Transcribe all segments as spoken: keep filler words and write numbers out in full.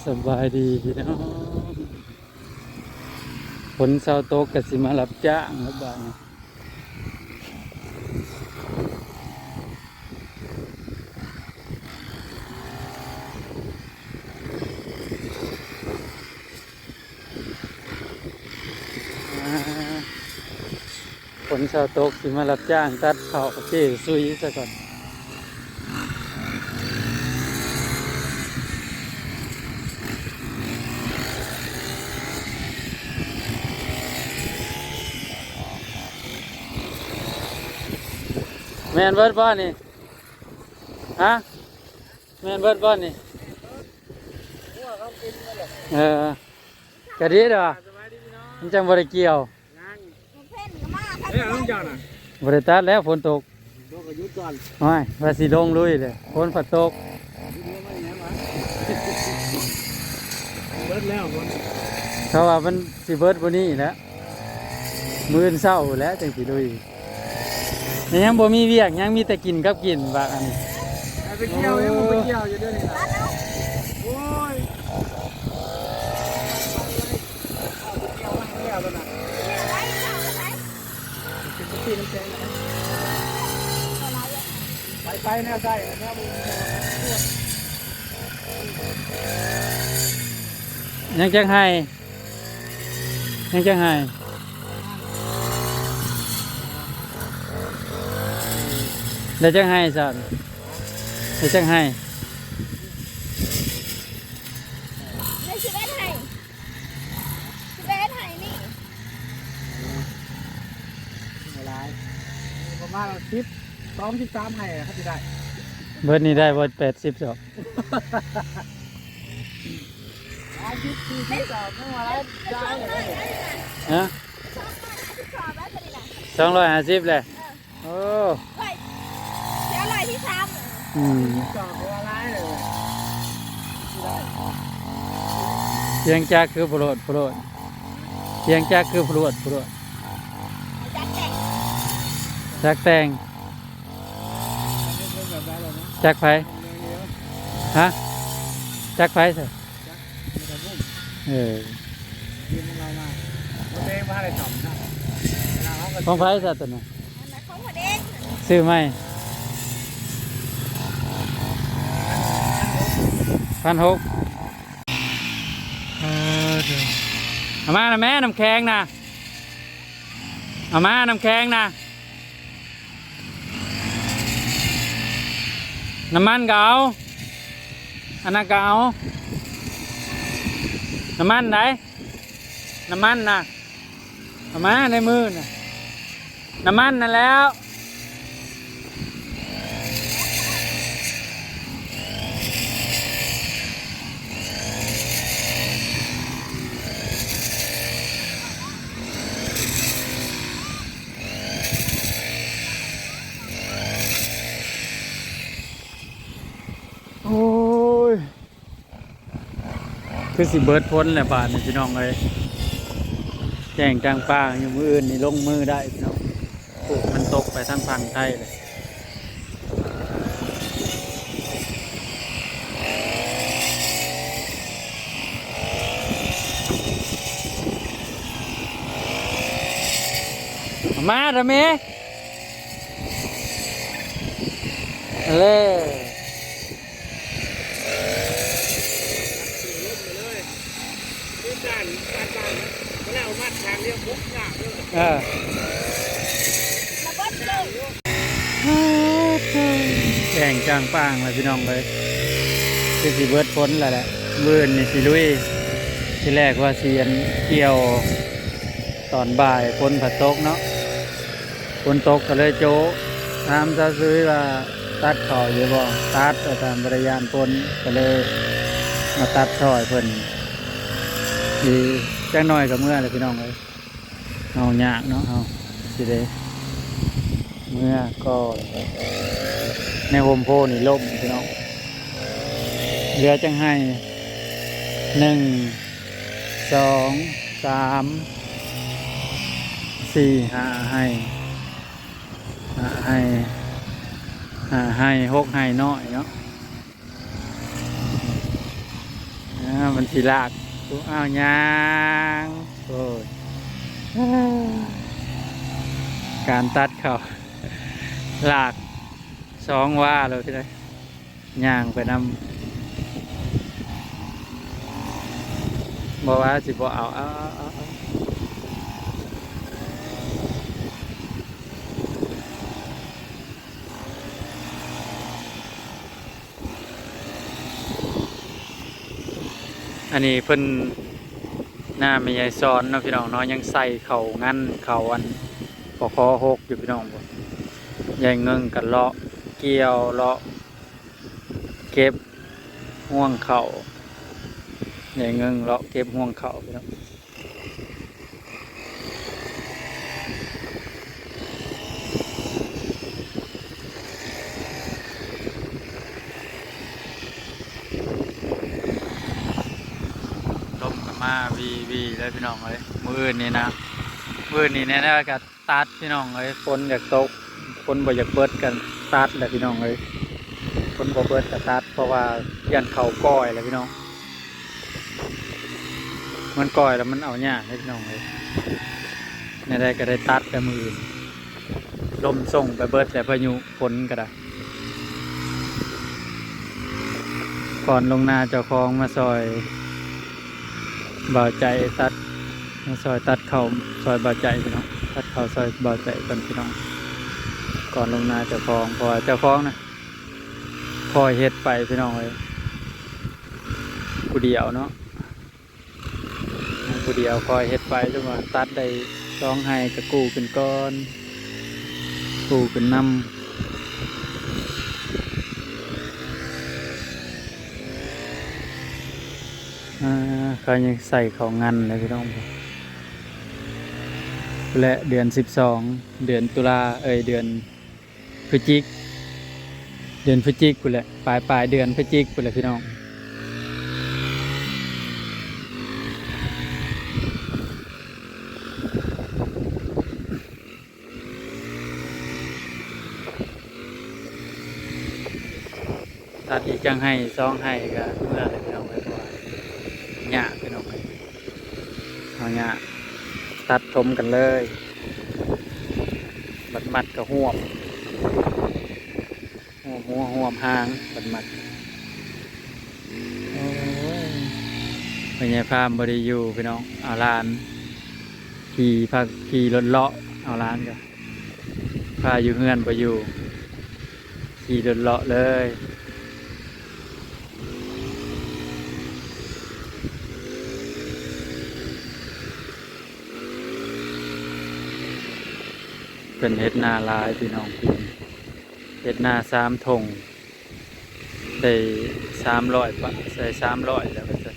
สบายดีพี่น้อง ฝนเซาตกก็สิมารับจ้างแล้วบาดนี้ อ่า ฝนเซาตกสิมารับจ้างตัดข้าวเจ้ซุยซะก่อน แม่นเบิดบ่นี่ ฮะ แม่นเบิดบ่นี่ เออ กะดีดอก มันจังบ่ได้เกี่ยว เพิ่นก็มา เอ้ย เอาลงจอดน่ะ บ่ได้ตัดแล้ว ฝนตก โอ้ย ว่าสิลงลุยเลย ฝนผัดตก เบิดแล้ว เขาว่ามันสิเบิดบ่นี้แหละ มื้ออื่นเช้าแหละจังสิลุย ยังบ่มีเวียก ยังมีแต่กินกับกิน บาดอันนี้ ไปเกี่ยว ยังบ่ไปเกี่ยวอยู่เด้อนี่นะ โอ้ย เกี่ยวมาให้แล้วนะ ไป ไปแนวใดแนวบ่ ยังจักไฮ่ ยังจักไฮ่ แล้วจักไฮ่ซั่น แล้วจักไฮ่ ได้สิบเอ็ดไฮ่ สิบเอ็ดไฮ่นี่ หลาย ประมาณสิบสอง สิบสามไฮ่อะ เขาสิได้ เบิดนี่ได้บ่ แปดสิบซอก หาสิบ สี่สิบ ก็ไม่ว่าหลาย ได้เลย ฮะ สองร้อยห้าสิบแหละ เออ โอ้ ร้อย เสียร้อยที่สาม อืม ก็ว่าหลายเลย เสียงจักรคือพรวดพรวด เสียงจักรคือพรวดพรวด จักรแต่ง จักรแต่ง จักรไผ ฮะ จักรไผซะ เออ ของไผซะตัวนั้น อันนั้นของพ่อเด็ก ซื้อใหม่ พันหก เออ เอามานะแม่ น้ำแข็งนะ เอามา น้ำแข็งนะ น้ำมันก็เอา อันนั้นก็เอา น้ำมันไหน น้ำมันนะ เอามาในมือนะ น้ำมันนั่นแล้ว โอ้ย คือสิเบิดฝนแหละบาดนี้พี่น้องเอ้ย แจ้งกลางป่าอยู่ มื้ออื่นนี่ลงมือได้พี่น้อง โอ้ มันตกไปทางฝั่งไทยเลย มาเถอะเม เลย เออ แจ้งกลางป่างเลยพี่น้องเลย คือสิเบิดฝนแล้วแหละ มื้ออื่นนี่สิลุย ทีแรกว่าสิอันเกี่ยว ตอนบ่ายฝนผัดตกเนาะ ฝนตกก็เลยโจ๊ะ ถามสาวซุยว่าตัดข้าวอยู่บ่ ตัด แต่ตามบริยานฝนก็เลยมาตัดซอยเพิ่น อีกจักหน่อยก็เมือเลยพี่น้องเอ้ย เอายากเนาะ เอาสิเด้ เมือก่อน ในโฮมโพนี่ล่มพี่น้อง เหลือจักไฮ่ หนึ่ง สอง สาม สี่ ห้าไฮ่ ห้าไฮ่ ห้าไฮ่ หกไฮ่น้อยเนาะ อ่า มันสิลาก อ้าว ย่าง โอ้ย การตัดเขา ลากสองวาเลยพี่น้อง ย่างไปนำ บ่ว่าสิบ่เอา เอา เอา เอา เอา อันนี้เพิ่น หน้าแม่ยายสอนเนาะพี่น้องเนาะ ยังใส่เขางันเขาอัน ปค.หก อยู่พี่น้อง ยายเงิงก็เลาะเกี่ยวเลาะเก็บฮวงเขา ยายเงิงเลาะเก็บฮวงเขาพี่น้อง ลมก็มาวีวีเลยพี่น้องเอ้ย มื้ออื่นนี่นะ มื้ออื่นนี่แน่ๆก็ตัดพี่น้องเอ้ย ฝนอยากตก ฝนบ่อยากเบิดกันตัดแหละพี่น้องเอ้ย ฝนบ่เบิดก็ตัด เพราะว่าย่านเขาก้อยแหละพี่น้อง มันก้อยแล้วมันเอายากเลยพี่น้องเอ้ย แนวใดก็ได้ตัดแต่มื้ออื่น ลมส่งไปเบิดแต่พายุฝนก็ได้ ก่อนลงนาเจ้าของมาซอยบ่าวใจตัด มาซอยตัดเข้าซอยบ่าวใจพี่น้อง ตัดเข้าซอยบ่าวใจก่อนพี่น้อง ก่อนลงนาเจ้าของ เพราะว่าเจ้าของนะคอยเฮ็ดไปพี่น้องเอ้ย ผู้เดียวเนาะ ผู้เดียวคอยเฮ็ดไป จนว่าตัดได้สองไฮ่ก็กู้ขึ้นก่อน กู้ขึ้นนำ อ่า เขายังใส่เขางันเลยพี่น้อง และเดือนสิบสอง เดือนตุลา เอ้ย เดือน พฤศจิก เดือนพฤศจิกพู้นแหละ ปลายปลายเดือนพฤศจิกพู้นแหละพี่น้อง ตัดอีกจังไฮ่สองไฮ่ก็เมื่อเลยพี่น้องเอ้ย เพราะว่าหญ้าพี่น้องเอ้ย เอาหญ้าตัดถมกันเลย บัดมัดก็ฮวบ ฮวบหัวฮวบหางบัดมัด โอ้ย พ่อใหญ่พามบ่ได้อยู่พี่น้อง เอาหลานขี่พาขี่รถเลาะ เอาหลานก็พาอยู่เฮือนบ่อยู่ ขี่รถเลาะเลย เพิ่นเฮ็ดนาหลายพี่น้อง เฮ็ดนาสามท่ง ได้สามร้อยปะ ใส่สามร้อยแล้วก็จะ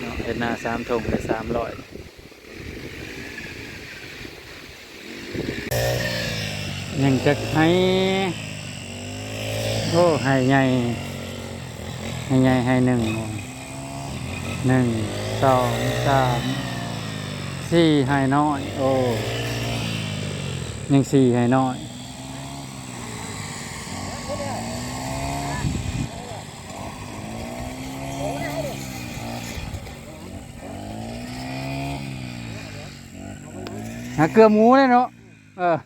เนาะ เฮ็ดนาสามท่งได้สามร้อย ยังจักไฮ่ โอ้ ไฮ่ใหญ่ ไฮ่ใหญ่ ไฮ่หนึ่ง หนึ่ง สอง สาม สี่ ไฮ่น้อย โอ้ ยังสี่ ไฮ่น้อย หาเกลือหมูเลยเนาะ เออ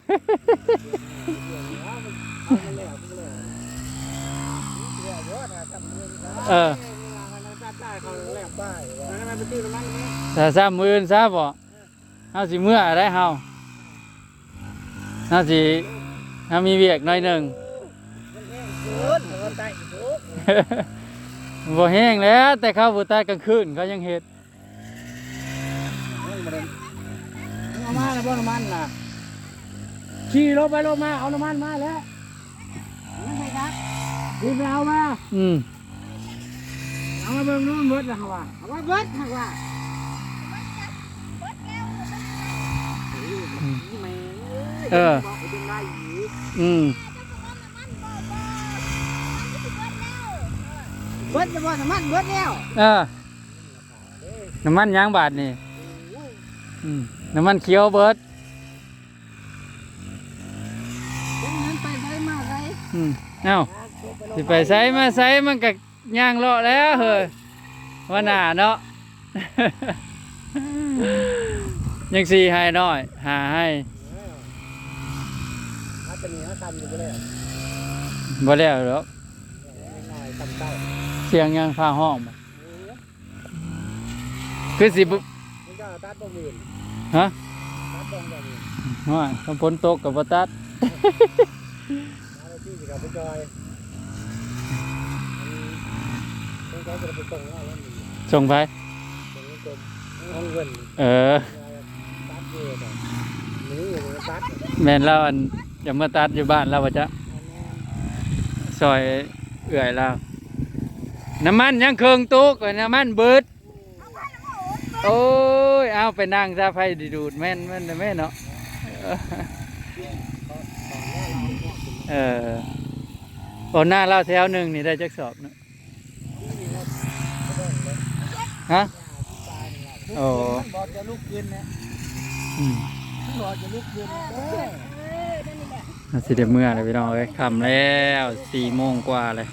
เออ แต่ซ้ำมื้ออื่นซะบ่ เฮาสิเมือได้เฮา เฮาสิ เฮามีเวียกหน่อยหนึ่ง บ่แห้งแล้ว แต่เขาบ่ตัดกลางคืน เขายังเฮ็ด เอามาแล้วบ่น้ำมันน่ะ ขี่รถไปรถมา เอาน้ำมันมาแล้ว มันไปครับ รีบไปเอามา อืม เอามาเบิ่งนู่นเบิดแล้วว่า เอามาเบิดแล้วว่า อืม เออ บอกไปเป็นไรอีก อืม เบิดแล้วบ่น้ำมันเบิดแล้ว เออ น้ำมันยางบาดนี่ อืม น้ำมันเขียวเบิด เป็นเงินไปไสมาไส อืม เอ้า สิไปไสมาไสมันก็ย่างเลาะแล้วเฮ้ย ว่าหน้าเนาะ ยังสี่ให้น้อย หาให้ ถ้าจะมีห้าคำอยู่ก็แล้ว บ่แล้วหรอก น้อยคำเต้า เสียงยังฟ้าห้องบ่ คือสิบ่ มันก็ตัดบ่หมื่น ฮะ ตัดบ่หมื่น ว่าถ้าฝนตกก็บ่ตัด มาแล้วที่สิครับไปจอยต้องใช้จะไปส่งแล้วแล้วมี ส่งไป ส่งกลมห้องเงิน เออ ตัดเยอะแต่หนูอยู่ในตัด แม่นแล้วอันจะมาตัดอยู่บ้านแล้วว่าจะซอยเอื้อยแล้ว น้ำมันยังเครื่องตุกน้ำมันเบิด โอ้ย เอาไปนั่งซะไฟดีดูดแม่นแม่นแม่นเนาะ เออโอ้หน้าเล่าแถวหนึ่งนี่ได้จักสอบเนาะ ฮะ โอ้ บอกจะลุกขึ้นนะ อืม บอกจะลุกขึ้น น่าสิได้เมื่อเลยพี่น้องเอ้ยค่ำแล้วสี่โมงกว่าเลย